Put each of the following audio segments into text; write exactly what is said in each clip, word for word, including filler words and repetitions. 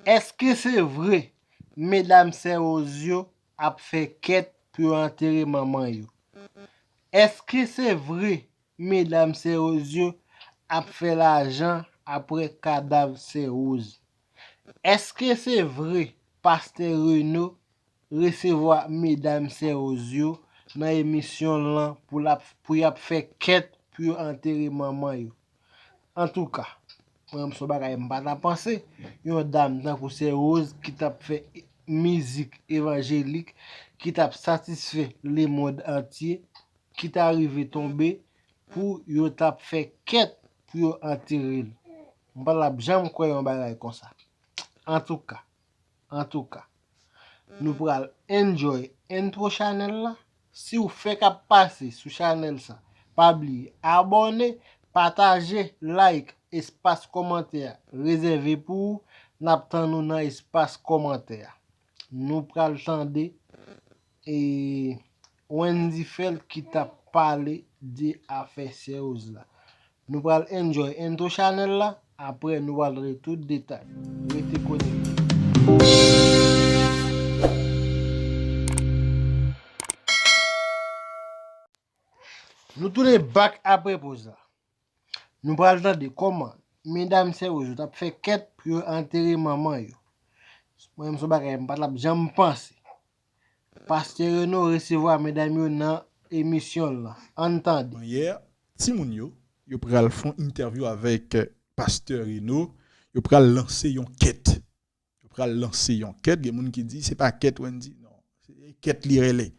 Èske se vre medam Sè Woz yo ap fè kèt pou yo antere manman yo? Èske se vre medam Sè Woz yo ap fè lajan apre kadav Sè Woz? Èske se vre pastè Reno resevwa medam Sè Woz yo nan emisyon l lan pou l ap, pou y ap fè kèt pou yo antere manman yo? Antouka, mwen menm se yon bagay m pa ta panse, yon dam tankou Sè Woz ki t ap fè mizik evanjelik, ki t ap satisfè lemonn antye, ki ta rive tonbe pou yo t ap fè kèt pou yo antere l. M pa t ap janm kwè yon bagay konsa. Antouka, antouka, nou pral enjoy entwo chanèl la. Si w fèk ap pase sou chanèl sa, pa bliye abòne, pataje, like, espas kòmantè a rezève pou ou. N ap tann ou nan espas kòmantè a. Nou pral tande e Wendy Felt ki t ap pale de afè Sè Woz la. Nou pral enjoy entwo chanèl la, apre nou pral tande tout detay. Rete konekte. Nou tounen back apre poz la. Nou pral tande kòman medam Sè Woz yo t ap fè kèt pou yo antere manman yo. Mwen menm se yon bagay m pa t ap janm panse. Pastè Reno resevwa medam yo nan emisyon l lan. Ann tande. Yè, timoun yo, yo pral fè yon entèvyou avèk, eh, pastè Reno. Yo pral lanse yon kèt. Yo pral lanse yon kèt. Gen moun ki di, "Se pa kèt, Wendy." Non, se kèt li rele.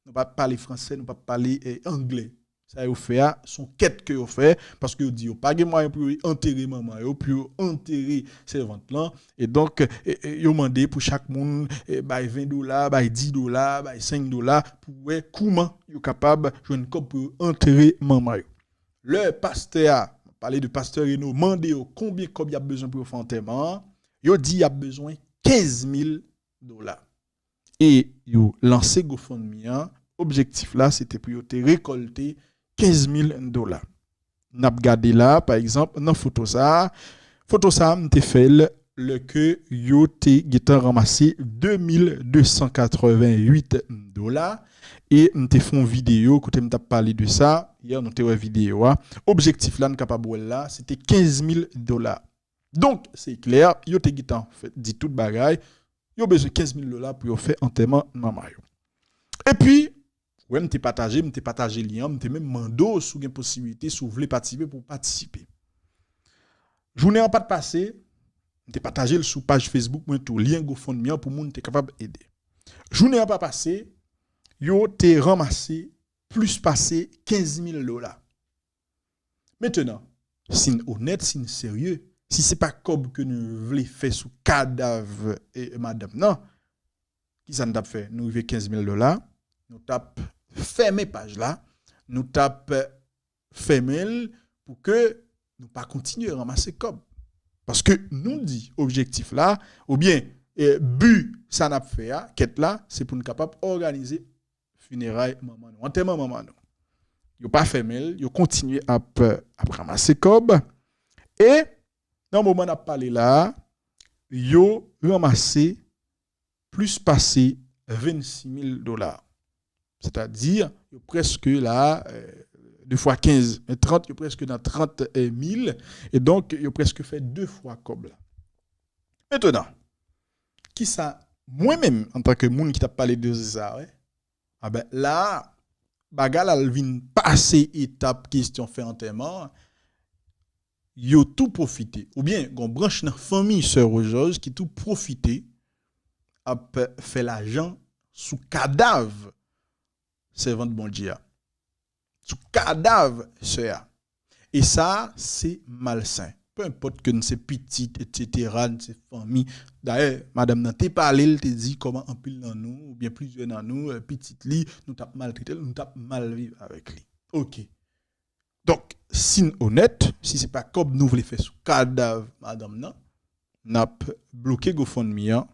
Nou p ap pale fransè, nou p ap pale, eh, anglè. Sa yo fè a, se yon kèt ke yo fè, paske yo di yo pa gen mwayen pou yo antere manman yo, pou yo antere sèvant lan. E donk, eh, eh, yo mande pou chak moun, eh, bay ven dola, bay dis dola, bay senk dola, pou wè kouman yo kapab jwenn kòb pou yo antere manman yo. Lè pastè a, pale de pastè Reno, mande yo konbyen kòb y ap bezwen pou yo fè antèman an, yo di y ap bezwen kenz mil dola. E yo lanse GoFundMe an. Objektif la, se te pou yo te rekòlte kenz mil dola. N ap gade la, pa egzanp, nan foto sa a. Foto sa a, m te fè l lè ke yo te gentan ranmase de mil de san katrevenn uit dola. E m te fè yon videyo kote m t ap pale de sa. Yè, nou te wè videyo a. Objektif la, n kapab wè l la, se te kenz mil dola. Donk, se klè, yo te gentan fè, di tout bagay. Yo bezwen kenz mil dola pou yo fè antèman manman yo. Epi, wè, m te pataje, m te pataje lyen an, m te menm mande w si w gen posiblite, si w vle patisipe, pou w patisipe. Jounen an pa t pase, m te pataje l sou paj Facebook mwen tou, lyen GoFundMe an pou moun te kapab ede. Jounen an pa pase, yo te ranmase plis pase kenz mil dola. Mentenan, si n onèt, si n serye, si se pa kòb ke nou vle fè sou kadav, e, madanm nan, kisa n t ap fè? Nou rive kenz mil dola, nou t ap fèmen paj la, nou t ap fèmen l pou ke nou pa kontinye ranmase kòb. Paske nou di objektif la, oubyen, e, bi sa n ap fè a, kèt la, se pou n kapab òganize fineray manman nou, antèman manman nou. Yo pa fèmen l, yo kontinye ap, ap ranmase kòb. E nan moman n ap pale la a, yo ranmase plis pase vennsis mil dola. Sètadi, yo prèske la, eh, de fwa kenz, trant, yo prèske nan trant mil. E donk, yo prèske fè de fwa kòb la. Mentenan, kisa mwen menm, antanke moun ki t ap pale de sa, wè, a ben, la a, bagay la al vin pase etap kesyon fè antèman an, yo tou pwofite, oubyen gon branch nan fanmi sè Wozòj ki tou pwofite ap fè lajan sou kadav sèvant Bondye a, sou kadav sè a. E sa a, se malsen. Pe enpòt ke n se pitit, etsetera, n se fanmi. Dayè, madanm nan te pale, l te di kòman anpil nan nou, oubyen plizyè nan nou, eh, pitit li, nou t ap maltrete l, nou t ap mal viv avèk li. Oke. Donk, si n onèt, si se pa kòb nou vle fè sou kadav madanm nan, n ap bloke GoFundMe an,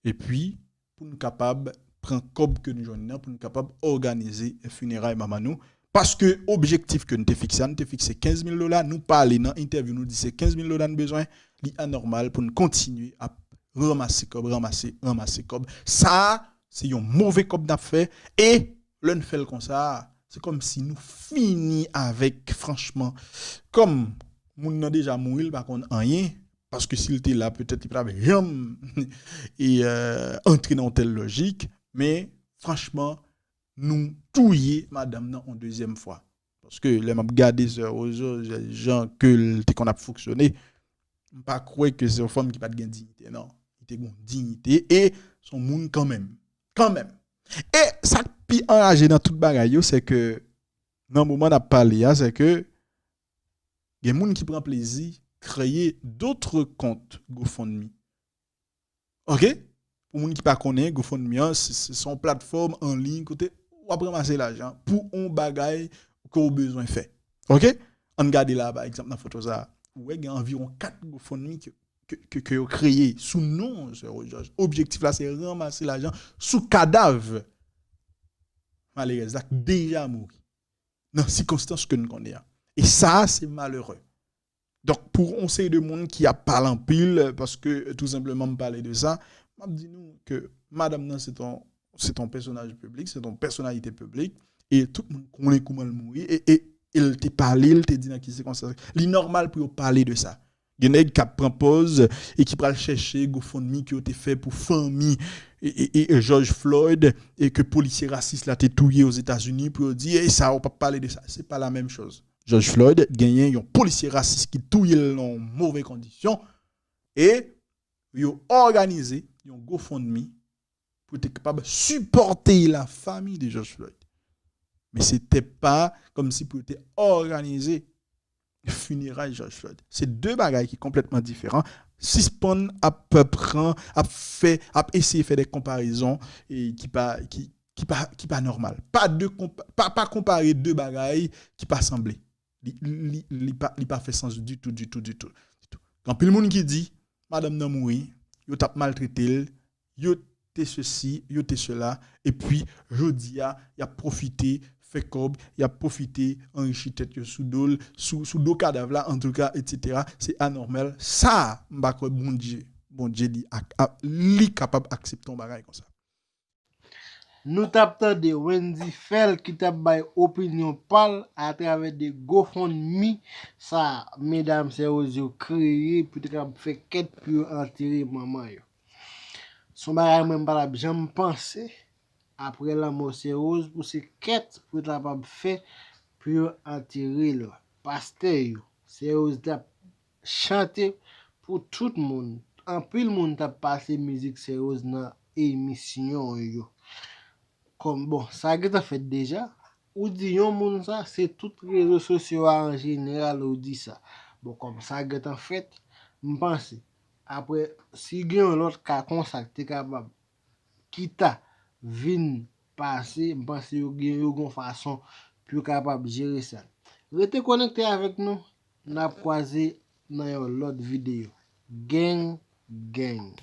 epi pou n kapab pran kòb ke n jwenn nan, pou n kapab òganize fineray manman nou. Paske objektif ke n te fikse a, n te fikse kenz mil dola, nou pale nan entèvyou, nou di se kenz mil dola n bezwen, li anòmal pou n kontinye ap ranmase kòb, ranmase, ranmase kòb. Sa a, se yon move kòb n ap fè. E lè n fè l konsa, se kòmsi nou fini avèk, franchman, kòm moun nan deja mouri, li pa konn anyen, paske si l te la, petèt li pa t ap janm e, euh, antre nan yon tèl lojik, men franchman, nou touye madanm nan yon dezyèm fwa. Paske lè m ap gade sè Rozo, jan ke l te konn ap fonksyone, m pa kwè ke se yon fanm ki pa t gen diyite, non. Li te gen diyite e se yon moun kanmenm. Kanmenm. E sa k pi anraje nan tout bagay yo, se ke nan moman n ap pale a, se ke gen moun ki pran plezi kreye dotre kont GoFundMe. Ok? Pou moun ki pa konnen, GoFundMe an, se, se, se yon platfòm an liy kote w ap ranmase lajan pou yon bagay ke w bezwen fè. Ok? Ann gade la, pa egzanp, nan foto sa a. Ou wè gen anviwon kat GoFundMe ke, ke, ke, ke yo kreye sou non sè Rozo Jòj. Objektif la, se ranmase lajan sou kadav malerèz la k deja mouri nan sikonstans ke n konnen an. E sa, se malere. Donk, pou yon seri de moun ki ap pale anpil, paske, tou senpleman, m pale de sa, m ap di nou ke madanm nan, se yon, se yon pèsonaj piblik, se yon pèsonalite piblik, e tout moun konnen kouman l mouri, e, e, e l te pale, l te di nan ki sikonstans. Li nòmal pou yo pale de sa. Gen nèg k ap pran pòz e ki pral chèche GoFundMe ke yo te fè pou fanmi e, e, e, e George Floyd e ke polisye rasis la te touye Ozetazini pou yo di, "Ey, sa, w p ap pale de sa." Se pa la menm choz. George Floyd genyen yon polisye rasis ki touye l nan yon move kondisyon e yo òganize yon GoFundMe pou te kapab sipòte la famille de George Floyd. Men se te pa kòmsi pou yo te òganize fineray George Floyd. Se de bagay ki konplètman diferan. Sispann ap pran, ap fè, ap eseye fè de konparezon e ki pa, ki, ki pa, ki pa nòmal. Pa de konpa-, pa, pa konpare de bagay ki pa sanble. Li, li, li pa, li pa fè sans ditou, ditou, ditou, ditou. Gen anpil moun ki di, madanm nan mouri, yo t ap maltrete l, yo te sesi, yo te sela, epi jodi a, y ap pwofite fè kòb, y ap pwofite anrichi tèt yo sou do l, sou, sou do kadav la, antouka, etsetera. Se anòmal. Sa, m pa kwè Bondye, Bondye li ak, a, li kapab aksepte yon bagay konsa. Nou t ap tande Wendy Phel ki t ap bay opinyon pa l atravè de GoFundMe sa medam sè Rozo kreye pou te kapab fè kèt pou yo antere manman yo. Se yon bagay mwen m pa t ap janm panse apre lanmò sè Rozo pou se kèt pou yo t ap ap fè pou yo antere l. Pastè yo, sè Rozo t ap chante pou tout moun. Anpil moun t ap pase mizik sè Rozo nan emisyon yo. Kòm, bon, sa gentan fèt deja. Ou di yon moun sa, se tout rezo sosyo a an jeneral ou di sa. Bon, kòm sa gentan fèt, m panse, apre, si gen yon lòt ka konsa ki te kapab, ki ta vin pase, m panse yo gen, yo gen yon fason pou yo kapab jere sa. Rete konekte avèk nou, n ap kwaze nan yon lòt videyo. Gang, gang.